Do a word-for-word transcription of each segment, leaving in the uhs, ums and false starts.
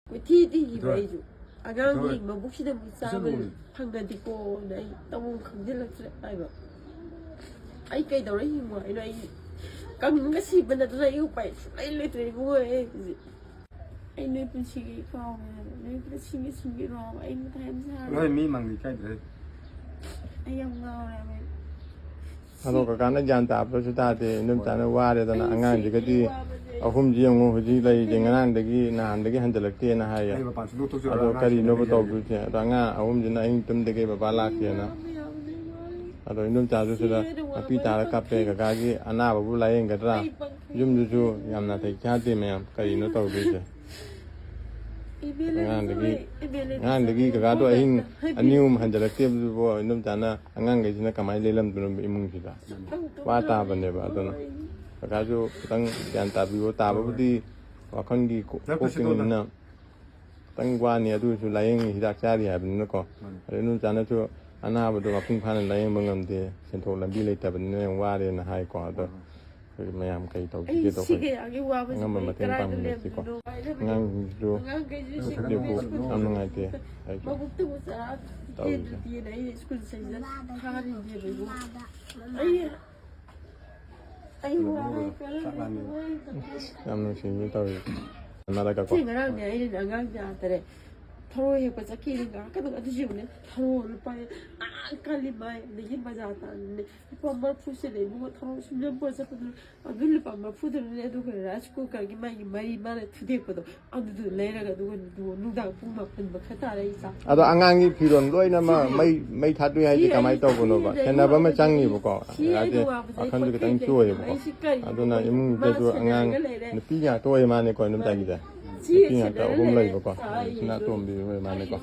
ꯀꯣꯏꯊꯤ ꯊꯤꯈꯤꯕ ꯑꯩꯁꯨ꯫ ꯑꯉꯥꯡꯒꯤ ꯃꯕꯨꯛꯁꯤꯗ ꯑꯃꯨꯛ ꯆꯥꯕ ꯐꯪꯉꯗꯤꯀꯣꯅ ꯑꯩ ꯇꯧꯐꯝ ꯈꯪꯖꯤꯜꯂꯛꯇ꯭ꯔꯦ ꯍꯥꯏꯕ꯫ ꯑꯩ ꯀꯩꯗꯧꯔ ꯍꯤꯡꯉꯣ ꯍꯥꯏꯅꯣ? ꯑꯩ ꯀꯪꯉꯒ ꯁꯤꯕ ꯅꯠꯇꯅ ꯑꯩ ꯎꯄꯥꯏ ꯁꯨꯡꯂꯩ ꯂꯩꯇ꯭ꯔꯦ ꯏꯕꯨꯡꯉꯣ꯫ ꯑꯩ ꯍꯧꯖꯤꯛ ꯑꯩ ꯅꯣꯏ ꯄꯨꯟꯁꯤꯒꯤ ꯀꯥꯎꯔꯦ ꯍꯥꯏꯕ꯫ ꯅꯣꯏ ꯄꯨꯟꯁꯤꯒꯤ ꯁꯤꯟꯕꯤꯔꯣ ꯍꯥꯏꯕ꯫ ꯑꯩ ꯃꯊꯥ ꯌꯥꯝ ꯁꯥꯔꯦ꯫ ꯅꯣꯏ ꯃꯤ ꯃꯥꯡꯗꯤ ꯀꯥꯏꯗ꯭ꯔꯦ꯫ ꯑꯩ ꯌꯥꯝ ꯉꯥꯎꯔꯦ ꯍꯥꯏꯕ꯫ ꯑꯗꯣ ꯀꯀꯥꯅ ꯒ꯭ꯌꯥꯟ ꯇꯥꯕꯁꯨ ꯇꯥꯗꯦ, ꯏꯅꯝꯆꯥꯅ ꯋꯥꯔꯦꯗꯅ ꯑꯉꯥꯡꯁꯤꯒꯗꯤ꯫ ꯑꯍꯨꯝꯁꯤ ꯌꯦꯡꯉꯨ, ꯍꯧꯖꯤꯛ ꯂꯩꯔꯤꯁꯦ ꯉꯔꯥꯡꯗꯒꯤ, ꯅꯍꯥꯟꯗꯒꯤ ꯍꯟꯖꯜꯂꯛꯇꯦꯅ ꯍꯥꯏꯌꯦ꯫ ꯑꯗꯣ ꯀꯔꯤꯅꯣꯕ ꯇꯧꯗꯣꯏꯁꯦ? ꯑꯗꯣ ꯑꯉꯥꯡ ꯑꯍꯨꯝꯁꯤꯅ ꯑꯍꯤꯡ ꯇꯨꯝꯗꯒꯩ ꯕꯕꯥ ꯂꯥꯛꯇꯦꯅ꯫ ꯑꯗꯣ ꯏꯅꯝꯆꯥꯁꯨ ꯁꯤꯗ ꯃꯄꯤ ꯇꯥꯔ ꯀꯞꯄꯦ, ꯀꯀꯥꯒꯤ ꯑꯅꯥꯕꯕꯨ ꯂꯥꯏꯌꯦꯡꯒꯗ꯭ꯔꯥ? ꯌꯨꯝꯗꯨꯁꯨ ꯌꯥꯝ ꯅꯥꯇꯩ ꯆꯥꯗꯦ ꯃꯌꯥꯝ, ꯀꯔꯤꯅꯣ ꯇꯧꯗꯣꯏꯁꯦ? ꯑꯉꯥꯡꯗꯒꯤ, ꯑꯉꯥꯡꯗꯒꯤ ꯀꯀꯥꯗꯣ ꯑꯍꯤꯡ ꯑꯅꯤ ꯑꯍꯨꯝ ꯍꯟꯖꯜꯂꯛꯇꯦꯕꯗꯨꯕꯨ ꯏꯅꯝꯆꯥꯅ ꯑꯉꯥꯡꯈꯩꯁꯤꯅ ꯀꯃꯥꯏꯅ ꯂꯦꯜꯂꯝꯗꯣꯏꯅꯣ ꯏꯃꯨꯡꯁꯤꯗ? ꯋꯥ ꯇꯥꯕꯅꯦꯕ꯫ ꯑꯗꯨꯅ ꯀꯀꯥꯁꯨ ꯈꯤꯇꯪ ꯒ꯭ꯌꯥꯟ ꯇꯥꯕꯤꯌꯣ꯫ ꯇꯥꯕꯕꯨꯗꯤ ꯋꯥꯈꯜꯒꯤ ꯀꯣꯛ-, ꯀꯣꯛꯇꯤꯡꯅꯤꯅ ꯈꯤꯇꯪ ꯋꯥꯅꯤ꯫ ꯑꯗꯨ ꯑꯣꯏꯔꯁꯨ ꯂꯥꯏꯌꯦꯡꯉꯤ, ꯍꯤꯗꯥꯛ ꯆꯥꯔꯤ ꯍꯥꯏꯕꯅꯤꯅꯀꯣ꯫ ꯃꯥꯅꯤ꯫ ꯑꯗꯩ ꯏꯅꯝꯆꯥꯅꯁꯨ ꯑꯅꯥꯕꯗꯣ ꯃꯄꯨꯡ ꯐꯥꯅ ꯂꯥꯏꯌꯦꯡꯕ ꯉꯝꯗꯦ, ꯁꯦꯟꯊꯣꯛ ꯂꯝꯕꯤ ꯂꯩꯇꯕꯅꯤꯅ ꯌꯥꯝ ꯋꯥꯔꯦꯅ ꯍꯥꯏꯀꯣ꯫ ꯑꯗꯣ ꯎꯝ꯫ ꯑꯩꯈꯣꯏ ꯃꯌꯥꯝ ꯀꯩ ꯇꯧꯁꯤꯒꯦꯗꯣ ꯑꯩꯈꯣꯏ ꯑꯉꯝꯕ ꯃꯇꯦꯡ ꯄꯥꯡꯃꯤꯟꯅꯁꯤꯀꯣ꯫ ꯑꯉꯥꯡꯁꯤꯡꯁꯨ ꯍꯧꯖꯤꯛꯇꯤ ꯌꯥꯝ ꯅꯨꯡꯉꯥꯏꯇꯦ꯫ ꯑꯩꯁꯨ ꯇꯧꯔꯤꯁꯦ꯫ ꯑꯩ ꯋꯥꯔꯦ꯫ ꯌꯥꯝ ꯅꯨꯡꯁꯤꯅꯦ ꯇꯧꯔꯤꯁꯦ꯫ ꯃꯥꯗꯒꯀꯣ꯫ ꯁꯤ ꯉꯔꯥꯡꯅꯦ ꯑꯩꯅꯅꯦ ꯑꯉꯥꯡꯁꯦ ꯍꯥꯏꯇꯥꯔꯦ꯫ ꯊꯔꯣ ꯍꯦꯛꯄ ꯆꯠꯈꯤꯅꯦ ꯉꯥꯏꯍꯥꯛꯀꯗꯪ꯫ ꯑꯗꯨꯁꯨ ꯌꯦꯡꯉꯨꯅꯦ, ꯊꯔꯣ ꯂꯨꯄꯥ, ꯑꯥ, ꯀꯥꯂꯤꯃꯥꯏ ꯑꯗꯒꯤ ꯕꯖꯥꯔ ꯇꯥꯅꯅꯦ ꯂꯨꯄꯥ ꯃꯔꯐꯨ ꯁꯤꯗ ꯏꯕꯨꯡꯉꯣ ꯊꯔꯣ ꯁꯨꯝ ꯌꯣꯟꯕ ꯆꯠꯄꯗꯨ꯫ ꯑꯗꯨ ꯂꯨꯄꯥ ꯃꯔꯐꯨꯗꯨꯅꯅꯦ, ꯑꯗꯨꯒ ꯔꯥꯏꯁ ꯀꯨꯀꯔꯒꯤ ꯃꯥꯒꯤ ꯃꯔꯤ ꯃꯥꯅ ꯊꯨꯗꯦꯛꯄꯗꯣ, ꯑꯗꯨꯗꯣ ꯂꯩꯔꯒ, ꯑꯗꯨꯒ ꯅꯨꯡꯗꯥꯡ ꯄꯨꯡ ꯃꯥꯄꯟ ꯃꯈꯥꯏ ꯇꯥꯔꯦ ꯑꯩ ꯆꯥꯛ꯫ ꯑꯗꯣ ꯑꯉꯥꯡꯒꯤ ꯐꯤꯔꯣꯜ ꯂꯣꯏꯅꯃꯛ ꯁꯤꯁꯦ ꯃꯩ, ꯃꯩ ꯊꯥꯗꯣꯛꯑꯦ ꯍꯥꯏꯁꯦ ꯁꯤ ꯀꯃꯥꯏꯅ ꯑꯩ ꯇꯧꯕꯅꯣꯕ? ꯁꯤꯗ ꯑꯩ ꯁꯦꯟꯅꯕ ꯑꯃ ꯋꯥꯕꯁꯦ ꯆꯪꯉꯤꯕꯀꯣ꯫ ꯁꯤ ꯑꯩ ꯑꯗꯩ ꯋꯥꯕꯁꯦ ꯑꯩ ꯋꯥꯈꯜꯁꯨ ꯈꯤꯇꯪ ꯄꯣꯊꯥꯏꯗꯅ ꯆꯣꯏꯌꯦꯕꯀꯣ꯫ ꯑꯩ ꯁꯤ ꯀꯔꯤꯅꯣ ꯑꯗꯨꯅ ꯈꯪꯗꯦ꯫ ꯏꯃꯨꯡꯗꯁꯨ ꯃꯥ ꯑꯉꯥꯡ ꯁꯦꯟꯅꯔꯒ ꯂꯩꯔꯦ꯫ ꯅꯨꯄꯤ ꯉꯥꯛꯇ ꯑꯣꯏ ꯃꯥꯅꯦꯀꯣ, ꯏꯅꯝꯆꯥꯒꯤꯁꯦ꯫ ꯁꯤ ꯅꯨꯄꯤ ꯉꯥꯛꯇ ꯑꯍꯨꯝ ꯂꯩꯕꯀꯣ꯫ ꯁꯤꯅ ꯑꯇꯣꯝꯕꯤ ꯑꯣꯏ ꯃꯥꯅꯦꯀꯣ꯫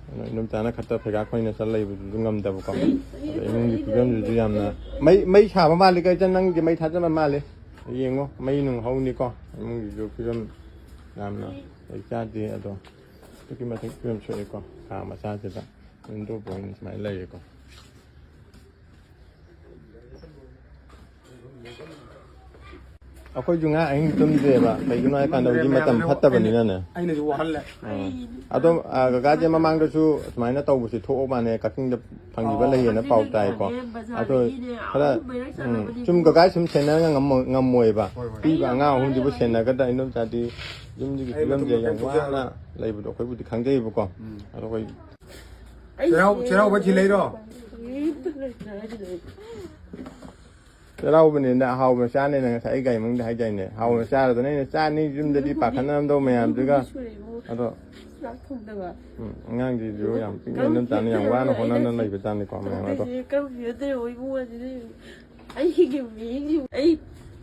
ꯑꯗꯨꯅ ꯏꯅꯝꯆꯥꯅ ꯈꯛꯇ ꯐꯩꯒꯥꯛ ꯐꯩꯅ ꯆꯠ ꯂꯩꯕꯗꯨꯁꯨ ꯉꯝꯗꯕꯀꯣ꯫ ꯑꯗ ꯏꯃꯨꯡꯒꯤ ꯐꯤꯕꯝꯁꯤꯁꯨ ꯌꯥꯝꯅ ꯃꯩ, ꯃꯩ ꯁꯥꯕ ꯃꯥꯜꯂꯤ ꯀꯩ ꯏꯆꯟ, ꯅꯪꯒꯤ ꯃꯩ ꯊꯥꯖꯕ ꯃꯥꯜꯂꯤ꯫ ꯌꯦꯡꯉꯣ, ꯃꯩ ꯅꯨꯡ ꯍꯧꯅꯤꯀꯣ꯫ ꯏꯃꯨꯡꯒꯤꯁꯨ ꯐꯤꯕꯝ ꯌꯥꯝꯅ ꯂꯩ ꯆꯥꯗꯦ꯫ ꯑꯗꯣ ꯑꯗꯨꯛꯀꯤ ꯃꯇꯤꯛ ꯐꯤꯕꯝ ꯁꯣꯛꯑꯦꯀꯣ꯫ ꯀꯥ ꯃꯆꯥꯁꯤꯗ ꯋꯤꯟꯗꯣ ꯕꯣꯏꯅ ꯁꯨꯃꯥꯏꯅ ꯂꯩꯔꯦꯀꯣ꯫ ꯑꯩꯈꯣꯏꯁꯨ ꯉꯥ ꯑꯍꯤꯡ ꯇꯨꯝꯗ꯭ꯔꯦꯕ, ꯀꯩꯒꯤꯅꯣ ꯍꯥꯏ ꯀꯥꯟꯗ ꯍꯧꯖꯤꯛ ꯃꯇꯝ ꯐꯠꯇꯕꯅꯤꯅꯅꯦ꯫ ꯑꯩꯅꯁꯨ ꯋꯥꯍꯜꯂꯦ꯫ ꯑꯗꯣ ꯑ, ꯀꯀꯥꯁꯦ ꯃꯃꯥꯡꯗꯁꯨ ꯁꯨꯃꯥꯏꯅ ꯇꯧꯕꯁꯦ ꯊꯣꯛꯑ ꯃꯥꯅꯦ, ꯀꯛꯆꯤꯡꯗ ꯐꯪꯈꯤꯕ ꯂꯩꯌꯦꯅ ꯄꯥꯎ ꯇꯥꯏꯀꯣ꯫ ꯑꯗꯣ ꯈꯔ ꯎꯝ, ꯁꯨꯝ ꯀꯀꯥ ꯁꯨꯝ ꯁꯦꯟꯅꯔꯒ ꯉꯝꯃꯣ- ꯉꯝꯃꯣꯏꯕ꯫ ꯄꯤꯕ ꯑꯉꯥꯡ ꯑꯍꯨꯝꯁꯤꯕꯨ ꯁꯦꯟꯅꯒꯗ꯭ꯔꯥ? ꯏꯟꯗꯣꯝꯆꯥꯗꯤ ꯌꯨꯝꯁꯤꯒꯤ ꯐꯤꯕꯝꯁꯦ ꯌꯥꯝ ꯋꯥꯅ ꯂꯩꯕꯗꯣ ꯑꯩꯈꯣꯏꯕꯨꯗꯤ ꯈꯪꯖꯩꯕꯀꯣ꯫ ꯑꯗꯣ ꯑꯩꯈꯣꯏ ꯆꯩꯔꯥꯎ- ꯆꯩꯔꯥꯎꯕ ꯊꯤꯜꯂꯛꯏꯔꯣ? ꯆꯩꯔꯥꯎꯕꯅꯤꯅ ꯑꯍꯥꯎꯕ ꯆꯥꯅꯦꯅ ꯉꯁꯥꯏ ꯑꯩ ꯒꯥꯔꯤ ꯃꯅꯨꯡꯗ ꯍꯥꯏꯗꯥꯏꯅꯦ, ꯍꯥꯎꯅ ꯆꯥꯔꯗꯅ ꯑꯩꯅ ꯆꯥꯅꯤ ꯌꯨꯝꯗꯗꯤ ꯄꯥꯈꯠꯅꯔꯝꯗꯧ ꯃꯌꯥꯝꯗꯨꯒ꯫ ꯑꯗꯣ ꯆꯥꯛ ꯊꯣꯡꯗꯕ꯫ ꯎꯝ, ꯑꯉꯥꯡꯁꯤꯁꯨ ꯌꯥꯝ ꯄꯤꯛꯅ ꯑꯗꯨꯝ ꯆꯥꯅ ꯌꯥꯝ ꯋꯥꯅ ꯍꯣꯠꯅꯅ ꯂꯩꯕꯖꯥꯠꯅꯤꯀꯣ ꯃꯌꯥꯝ ꯑꯗꯣ꯫ ꯑꯗꯨꯗꯤ ꯀꯔꯝ ꯍꯤꯡꯒꯗꯣꯏꯅꯣ ꯏꯕꯨꯡꯉꯣ ꯑꯗꯨꯗꯤ? ꯑꯩꯒꯤ ꯃꯤꯒꯤ ꯑꯩ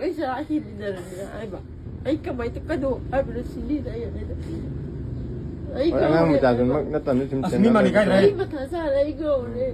ꯑꯩ ꯆꯔꯥ ꯍꯦꯟꯃꯤꯟꯅꯔꯕꯅꯤꯅ ꯍꯥꯏꯕ꯫ ꯑꯩ ꯀꯃꯥꯏꯅ ꯀꯩꯅꯣ ꯍꯥꯏꯕꯅꯣ ꯁꯤꯅꯤꯗ ꯑꯩ ꯍꯥꯏꯗꯣ꯫ ꯑꯩ ꯍꯣꯏ, ꯑꯉꯥꯡ ꯉꯥꯎꯔꯦ ꯃꯆꯥꯁꯨ ꯍꯥꯏꯕ꯫ ꯃꯛ ꯅꯠꯇꯕꯅꯤ ꯁꯨꯝ ꯑꯁ, ꯃꯤ ꯃꯥꯟꯅꯤ ꯀꯥꯏ ꯁꯦꯟꯅꯔꯒ ꯂꯩ? ꯑꯩ ꯃꯊꯥ ꯁꯥꯔꯦ ꯑꯩ ꯉꯥꯎꯔꯦ꯫